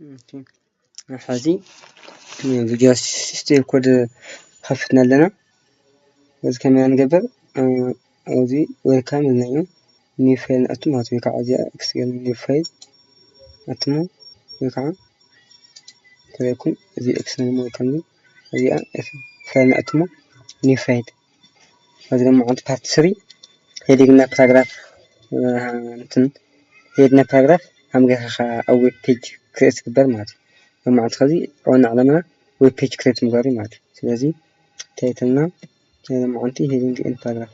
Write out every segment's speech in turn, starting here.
ሕዚ ቪዥዋል ስቱዲዮ ኮድ ከፊትና ኣለና። እዚ ከመይ ንገብር? ኣብዚ ዌልካም ኢልናዮ፣ ኒው ፋይል ንኣቱ ማለት ወይ ከዓ እዚኣ ኤክስ ጌርና ኒው ፋይል ኣትሞ ወይ ከዓ እንተለኩም እዚ ኤክስ ነሞ ወይ ከምዚ እዚኣ ፋይል ንኣትሞ ኒው ፋይል። እዚ ድማ ዓንዲ ፓርት ስሪ ሄዲንግ እና ፓራግራፍ እንትን ሄድ እና ፓራግራፍ ሃምገኻ ኣብ ዌብ ፔጅ ክሬት ዝግበር ማለት እዩ። ሎማዓንቲ ከዚ ዋና ዕላማና ዌብ ፔጅ ክሬት ምግባር እዩ ማለት እዩ። ስለዚ ታይትልና ናይ ሎማዓንቲ ሄዲንግ ኤንድ ፓራግራፍ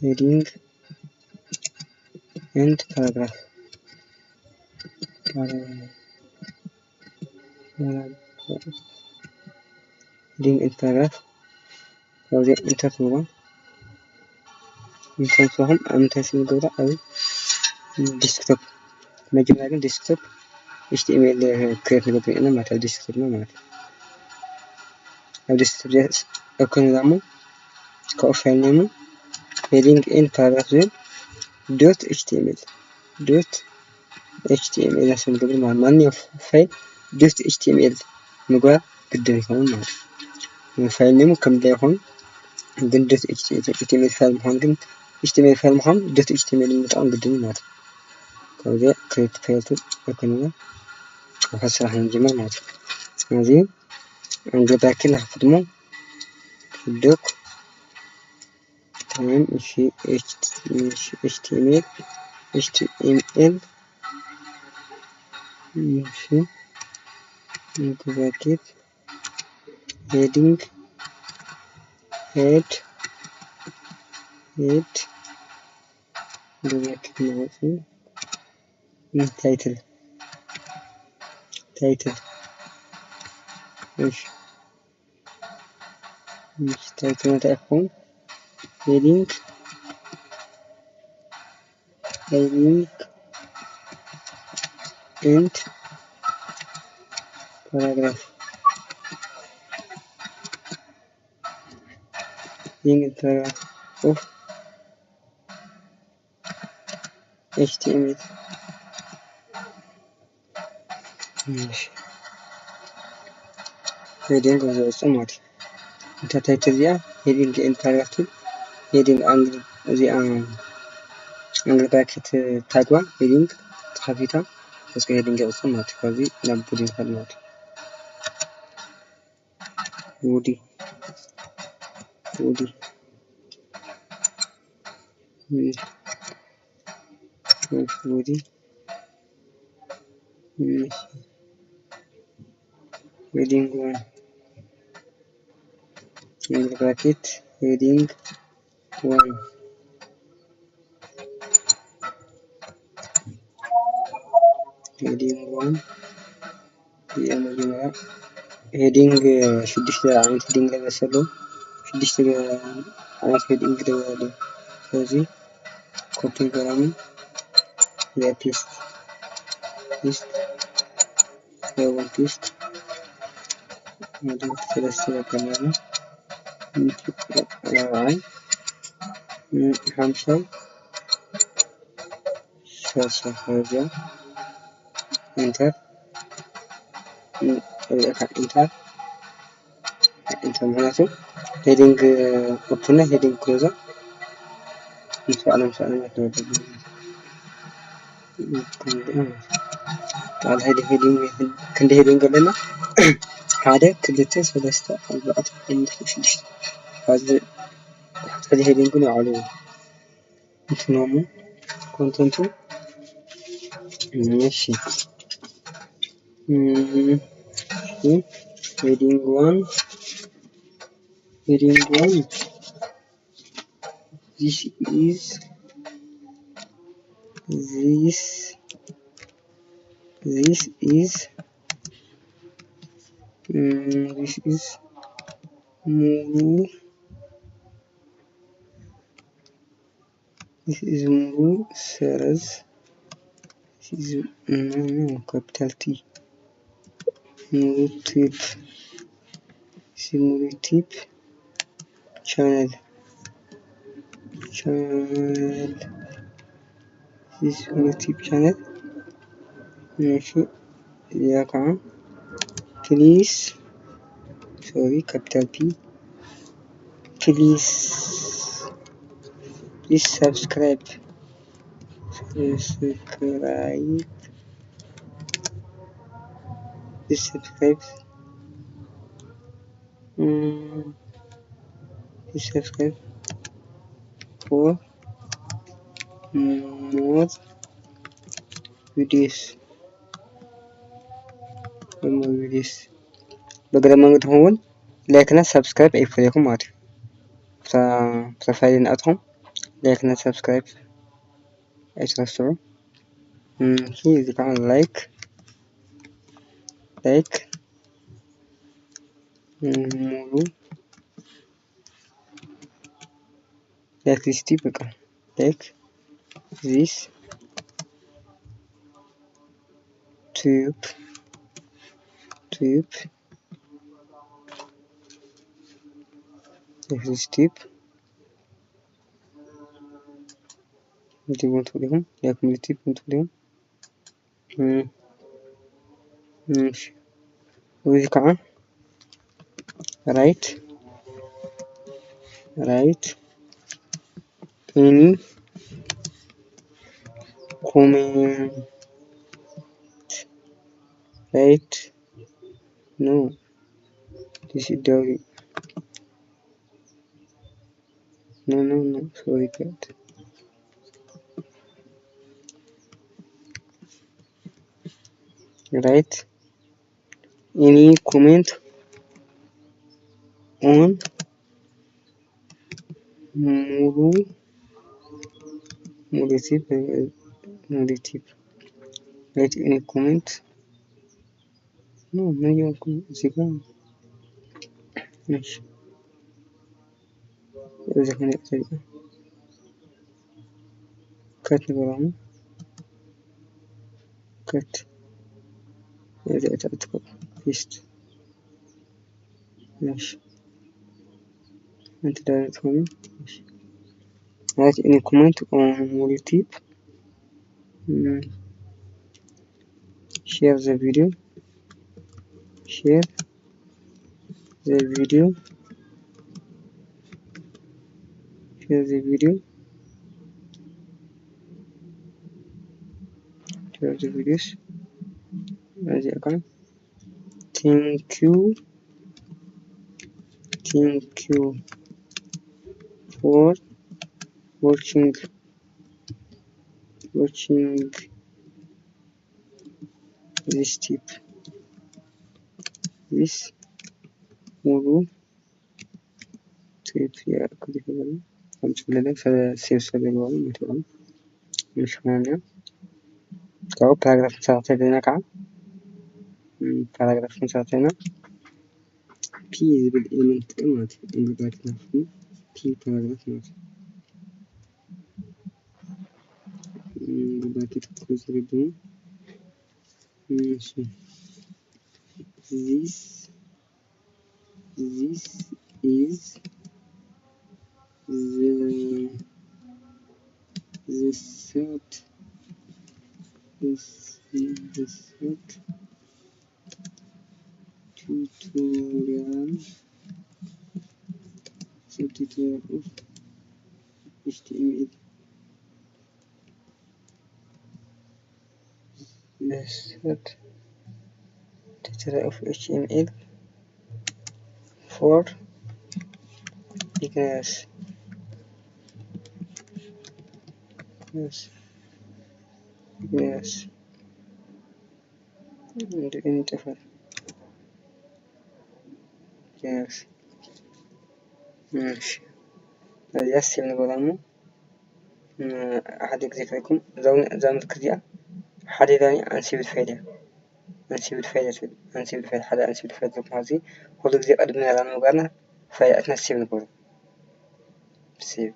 ሄዲንግ ኤንድ ፓራግራፍ ሄዲንግ ኤንድ ፓራግራፍ ካብዚ ኢንተር ትብልዋ ኢንተር ትብልኩም ኣብ ምንታይ ስም ገብራ ኣብ ዲስክቶፕ መጀመርያ ግን ዲስክቶፕ ኤች ቲ ኤም ኤል ክሬት ንገብር ኢና ማለት ኣብ ዲስክቶፕ ነው ማለት ኣብ ዲስክቶፕ እኮ ንዛሞ ካብኡ ፋይል ኔሙ ሄዲንግ ኤንድ ፓራግራፍ ዝብል ዶት ኤች ቲ ኤም ኤል ዶት ኤች ቲ ኤም ኤል ስም ገብር ማለት ማንኛው ፋይል ዶት ኤች ቲ ኤም ኤል ምግባር ግድን ይኸውን ማለት ነው። ፋይል ኔሙ ከም ድላይ ይኹን ግን ዶት ኤች ቲ ኤም ኤል ፋይል ምዃን ግን ኤች ቲ ኤም ኤል ፋይል ምዃን ዶት ኤች ቲ ኤም ኤል ምጥቃም ግድን ማለት ነው። ካብዚኣ ክሬት ፋይል ትብል እኮ ንብላ ጽሑፋት ስራሕ ንጅምር ማለት ነው። ስለዚ ኣንግል ብራኬት ንኸፍት እሞ ዶክ ታይም እሺ ኤች ቲ ኤም ኤል ኤች ቲ ኤም ኤል እሺ ብራኬት ሄዲንግ ሄድ ሄድ ብራኬት ማለት ነው። ታይትል ታይትል እሺ እሺ ታይትል እንታይ ይኸውን? ሄዲንግ ሄዲንግ ኤንድ ፓራግራፍ ሄዲንግ ፓራግራፍ ኦፍ ኤች ቲ ኤም ኤል ሄዲንግ ዘውፅእ ማለት እዩ። እታ ታይትል እዚኣ ሄዲንግ ኤንድ ፓራግራፍ ትብል ሄዲንግ ኣንግል እዚኣ ኣንግል ብራኬት ታግባ ሄዲንግ ተኸፊታ እስከ ሄዲንግ የውፅእ ማለት እዩ። ካብዚ ናብ ቦዲ ንኸድ ማለት እዩ። ቦዲ ቦዲ ቦዲ ሄዲንግ ዋን ብራኬት ሄዲንግ ዋን ሄዲንግ ዋን እዚኣ መጀመርያ ሄዲንግ ሽዱሽተ ዓይነት ሄዲንግ ለበስ ኣለዎ። ሽዱሽተ ዓይነት ሄዲንግ ለበስ ኣለዎ። ስለዚ ኮፒ ገራሚ እዚኣ ፔስት ፔስት እዚኣ ፔስት ማለት ሰለስተ ያገኛሉ። ራብዓይ ሓምሻይ ሶስት ሶስት እዚኣ ኢንተር ኢንተር ኢንተር ምክንያቱ ሄዲንግ ኦፕን ሄዲንግ ክሎዝ ምስ ባዕሎም ምስ ባዕሎም ክንዲ ሄዲንግ ኣለና ሓደ ክልተ ሰለስተ ኣርባዕተ ሓሙሽተ ሽዱሽተ ኣብዚ ትሕቲ ሄዲንግ ንባዕሉ እንትኖሙ ኮንተንቱ እሺ ሄዲንግ ዋን ሄዲንግ ዋን this is this this is mm, this is ሙሉ this is ሙሉ ሰረዝ this is no, no, capital T ሙሉ ቲፕ ሙሉ ቲፕ ቻነል ቻነል this ሙሉ ቲፕ ቻነል እሺ እዚኣ ከዓ please, sorry, capital P, please, please subscribe, subscribe, please subscribe, mm, please subscribe for more videos, for more videos. በእግረ መንገድኩም እውን ላይክ እና ሳብስክራይብ ኣይፈለኩም ማለት እዩ። ፕሮፋይል እናኣትኹም ላይክ እና ሳብስክራይብ ኣይትረስዑ። እም፣ እሺ፣ እዚ ከዓ ላይክ፣ ላይክ፣ እም፣ ሙሉ ላይክ ዚስ ቲፕ፣ በቃ ላይክ ዚስ ቲፕ፣ ቲፕ፣ ላይክ ዚስ ቲፕ። እንታይ ትብሉ ኢኹም? ላይክ ሙሉ ቲፕ ትብሉ ኢኹም። እም፣ እሺ። እዚ ከዓ ራይት፣ ራይት ኤኒ ኮሜንት፣ ራይት፣ ኖ፣ this is the No, no, no, sorry, God. Right? Any comment on ሙሉ ሙሉ ቲፕ፣ ሙሉ ቲፕ? Right? Any comment? ኖ፣ ምን እያልኩ ነው? እዚህ ጋር። እሺ። እዚህ ጋር ነው። ከት ንበል አሁን። ከት። እዚህ ጋር ፔስት። እሺ። እንትን ዳይሬክት ሆነ። እሺ። Right? Any comment on ሙሉ ቲፕ? እም፣ share the video, share the video, share the video, share the videos. እዚኣ ከዓ thank you, thank you for watching, watching this tip, this ሙሉ ቲፕ ክሊክ በሉ። ከምጽ ብለለ ሴቭ ሰብ ይገባሉ ምትበሉ። ምሽ ማለት ካብኡ ፓራግራፍ ንሰርሕ ዘለና ከዓ፣ እም፣ ፓራግራፍ ንሰርሕ ዘለና ፒ ዝብል ኤለመንት ጥቀም ማለት እዩ። እንግዲህ ፒ ፓራግራፍ ማለት እዩ። እም፣ ብራኬት ክሎዝ ዝግብን። እሺ። This, this is the, the third, the, the third tutorial, third tutorial of H T M L. The third tutorial of H T M L for beginners. Yes. Beginners. And any different. Yes. እሺ። እዚኣ ሴቭ ንበላ እሞ፣ እ፣ ሓደ ግዜ ከይኩም እዛ ውን-፣ እዛ ምልክት እዚኣ ሓደ ዳኒ ኣንሴቭድ ፋይል እያ። ኣንሴቭድ ፋይል እያ ትብል። ኣንሴቭድ ፋይል፣ ሓደ ኣንሴቭድ ፋይል ዘለኩም ኣብዚ ኩሉ ግዜ ቅድሚ ራን ምግባርና ፋይላትና ሴቭ ንገብሮ። ሴቭ።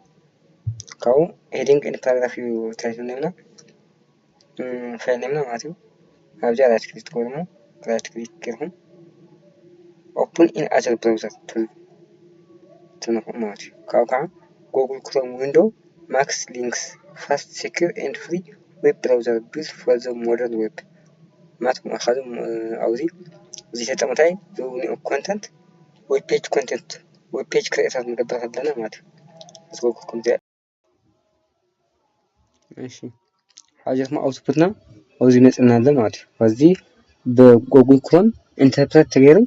ካብኡ ሄዲንግ ኤንድ ፓራግራፍ እዩ ታይትል ነብና። እም፣ ፋይል ኔምና ማለት እዩ። ኣብዚኣ ራይት ክሊክ ትገብሩ፣ ራይት ክሊክ ገይርኩም ኦፕን ኢን ኣዘር ብራውዘር ትብሉ፣ ትነኽኡ ማለት እዩ። ካብኡ ከዓ ጉግል ክሮም ዊንዶ ማክስ ሊንክስ ፋስት ሴኩር ኤንድ ፍሪ ዌብ ብራውዘር ቢልት ፎር ዘ ሞደርን ዌብ። ማለት ነው። ካብዚ ኣብዚ ዝተጠምታይ ዝውንኡ ኮንተንት ዌብ ፔጅ ኮንተንት ዌብ ፔጅ ክሬተር ንገብር ከለና ማለት እዩ። ዝጎግል ከምዚ እሺ ሓጀት ማ ኣውትፑትና ኣብዚ መጽና ኣሎ ማለት እዩ። እዚ ብጎግል ክሮም ኢንተርፕሬት ተገይሩ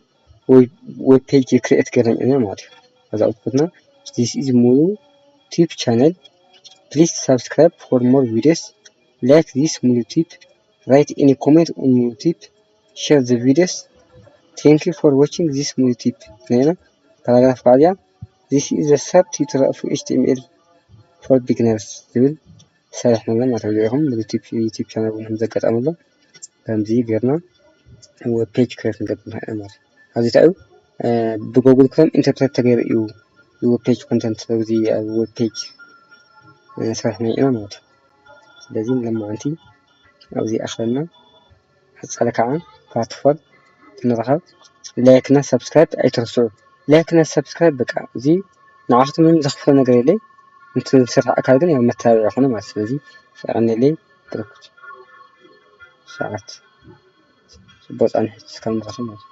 ዌብ ፔጅ ክሬት ገይረን ኢና ማለት እዩ። እዚ ኣውትፑትና this is ሙሉ ቲፕ ቻነል please subscribe for more videos like this ሙሉ ቲፕ write any comment on ሙሉ ቲፕ share the videos thank you for watching this ሙሉ ቲፕ ነና ፓራግራፍ ባዕያ this is the sub tutorial of H T M L for beginners ዝብል ሰሪሕና ማለት እዩ። ሪኢኹም ዩቲብ ዩቲብ ቻናል እውን ዘጋጠመ ኣሎ። ከምዚ ጌርና ዌብ ፔጅ ክሬት ንገብር ማለት እዩ። ኣብዚ እንታይ እዩ ብጎግል ክሮም ኢንተርፕሬት ተገይሩ እዩ ዌብ ፔጅ ኮንተንት ኣብዚ ኣብ ዌብ ፔጅ ሰሪሕና ኢና ማለት እዩ። ስለዚ ንለማዓንቲ ኣብዚ ኣኽለና ቀጻሊ ከዓ ፓርት ፎር ክንራኸብ ላይክ እና ሰብስክራይብ ኣይትረስዑ። ላይክ እና ሰብስክራይብ በቃ እዚ ንዓኹም ምንም ዘኽፍሎ ነገር የለይ። እንትን ዝስራሕ ኣካል ግን ያው መተባብዒ ይኾነ ማለት ስለዚ ፈቀነለይ ብርኩት ሰዓት ጽቡቅ ጻንሒት እስካብ ንረኽብ ማለት